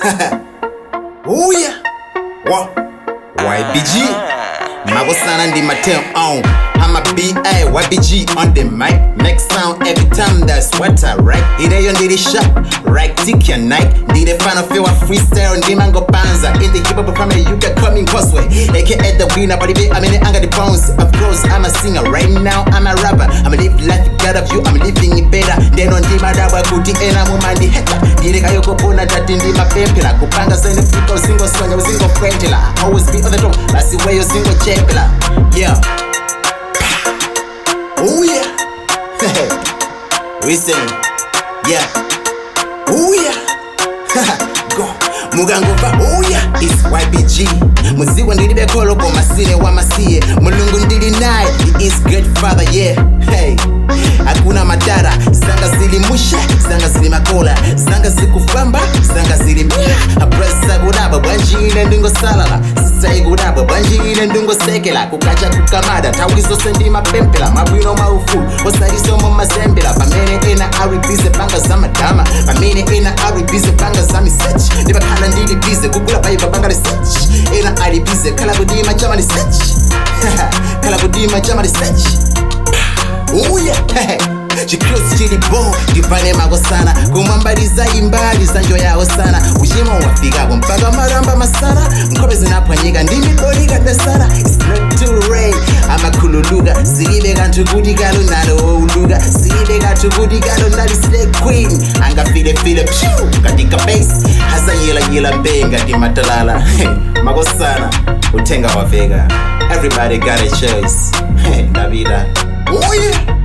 Oh yeah. What? YBG. Makosana ndi matel on. I'm a BA YBG on the mic. Make sound every time, that's what I write. Ineyo ndili sharp, right tick your Nike. Ndile final feel a freestyle ndimangopanza. In the hip hop family you can come in Cosway. AKA the winner, but if I'm in the anger the bones. Of course I'm a singer, right now I'm a rapper. I'm a live life God of you, I'm living it better. Ndeno ndimadabwa kuti ena mumandiheta. Ndilekayokopona tati ndimapemphera. Kupanga zene fika uzingosonya uzingofrentela. Always be on the top, basi weyo zingochepela. Yeah. Oh yeah. Listen. Yeah. Oh yeah. Go. Mukangova oh yeah, it's YBG. Muziwa ndilibe kholo koma sine wamasiye. Mulungu ndili naye, he is great father, yeah. Hey. Hakuna matara, zanga zili musha, zanga zili makola, zanga zikufamba, zanga zili mia. Apresa kudabwa bwanji ine ndingosalala, sisaikudabwa bwanji ine ndingosekela, kukacha kukamada, nthawi zonse ndimapemphera, mabwino maufulu, osalisomo mazembera, pamene ena ali busy panga za madama, pamene ena ali busy panga za misechi, ndipakhala ndili busy kugula paipa panga research, ena ali busy khala kudima chama research, khala kudima chama research. Oh yeah. Chikristu chili bo ndipane makosana kumwambaliza imbali za njo yawo sana uchimo wafikapo mpaka maramba masana nkhope zinaphwanyika ndi midoli kadasana. It's not too late, amakhululuka zilibe kanthu kuti kalonalo wouluka zilibe kanthu kuti kalonali slay queen angafilefile pyu katika base hazayelayela mbe ngati matalala. Makosana uthenga waveka, everybody got a choice. Ndapita. Oh yeah.